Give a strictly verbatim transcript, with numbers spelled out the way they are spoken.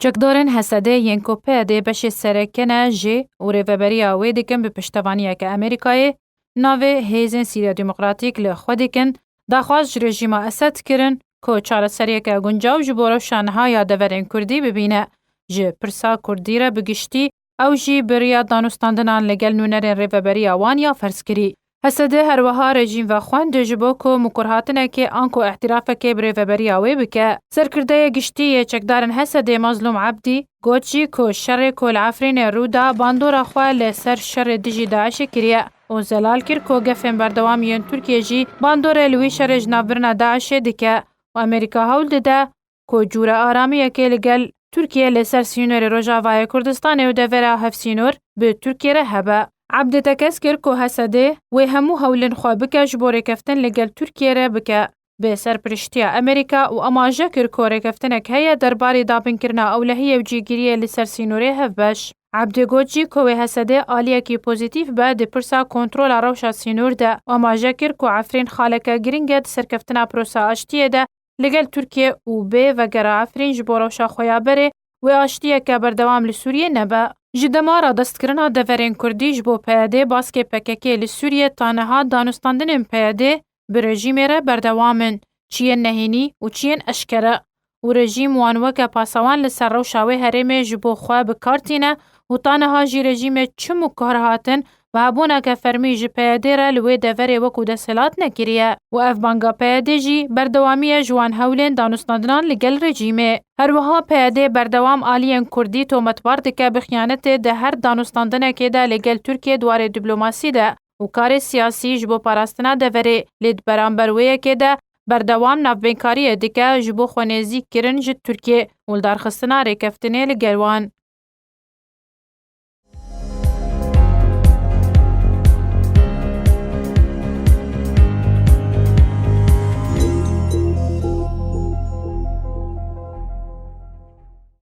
Çekdarên H S D yên ku P Y D beşê sereke ne jê û rêveberiya wê dikin bi piştevaniyeke Amerîkayê, navê Hêzên Sîriya Demokratîk li xwe dikin, daxwaz ji rejîma Esed kirin ku çareseriyeke guncaw ji bo rewşa niha ya deverên Kurdî bibîne. Ji pirsa Kurdî re bi giştî, ew jî bi riya danûstandinan li gel nûnerên rêveberiya wan ya ferzkirî. H S D her wiha rejîm vexwend ji bo ku mikurhatinekê anku îtirafekê bi rêveberiya wê bike. Serkirdeyê giştî yê çekdarên H S D Mazlûm Ebdî got jî ku şerê ku li Efrînê rû da bandora xwe li ser şerê dijî DAIŞê kiriye û zelal kir ku gefên berdewam yên Tirkiyê jî bandorê li wî şerê ji navbirina DAIŞê dike û Amerîka hewl dide ku cûre aramiyekê li gel Tirkiye li ser sînorê Rojavayê Kurdistanê û devera hevsînor bi Tirkiye re hebe. Ebdî tekez kir ku H S D wê hemû hewlên xwe bike ji bo rêkeftin li gel Tirkiye re bike. Bi serpiriştiya Amerîka û amaje kir ku rêkeftinek heye derbarê dabinkirina ewlehiyê û cîgiriyê li ser sînorê hevbeş. Ebdî got jî ku wê H S D aliyekî pozîtîf be di pirsa kontrola rewşa sînor de û amaje kir ku Efrîn xaleke giring e di serkeftina prosa aştiyê de li gel Tirkiye û bê vegera Efrîn ji bo rewşa xwe ya berê wê aştiyeke berdewam li Sûriyê nebe. Ji dema radestkirina deverên Kurdî ji bo P Y D baskê P K K li Sûriyê ta niha danûstandinên P Y D bi rejîmê re berdewam in, çiyên nehênî û çiyên eşkere û rejîm wan weke pasawan li ser rewşa wê herêmê ji bo xwe bi kar tîne û ta niha jî rejîmê çi mukar hatin bi hebûneke fermî ji P Y D re li wê deverê wekû desthilat nekiriye û ev banga P Y D jî berdewamî ye ji wan hewlên danûstandinan li gel rejîmê. Her wiha P Y D berdewam aliyên Kurdî tometbar dike bi xiyanetê di her danûstandinekê de li gel Tirkiye di warê dîplomasî de û karê siyasî ji bo parastina deverê, lê di beramber wê yekê de berdewam navbênkariyê dike ji bo xwe nêzîk kirin ji Tirkiye û li darxistina rêkeftinê li gel wan.